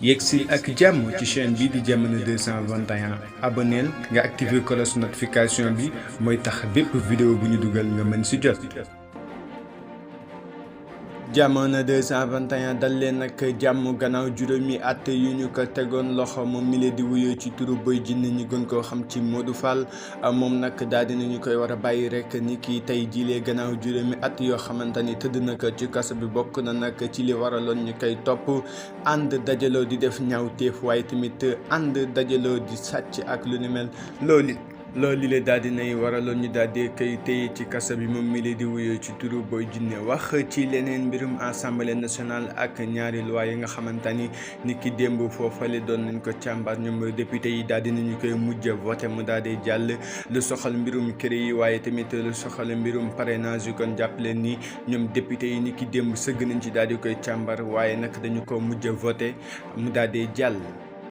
yegsil ak jàmm ci chaîne bi di Jamono 221 abonneel nga activer cloche notification bi mooy tax bépp vidéo bu ñu dugal nga mën si jot. Jamono 221 dal leen nag jàmm gannaaw juróomi at yu ñu ko tegoon loxo moom mi di wuyoo ci turu Boy Djiné ñu gën koo xam ci Modou Fall moom nag daal dinañu koy war a bàyyi rek ni ki tey jilee gannaaw juróomi at yoo xamante ni tëdd na ko ci kaso bi. bokk na nag ci li waraloon ñu koy topp ànd dajaloo di def ñaawteef waaye tamit ànd dajaloo di sàcc ak lu ni mel loolu le daal dinay waraloon ñu daal di koy téye ci kaso bi moom mi di wuyoo ci turu Boy Djiné. wax ci leneen mbirum assemblée nationale ak ñaari loi yi nga xamante ni ki démb foofale doon nañ ko càmbar ñoom député yi daal dinañu koy mujj voté mu daal di jàll. lu soxal mbirum kër yi waaye tamit lu soxal mbirum parrainage yu kon jàpp leen ni ñoom député yi ni ki démb sëgg nañ ci daal di koy càmbar waaye nag dañu ko mujj voté mu daal di jàll.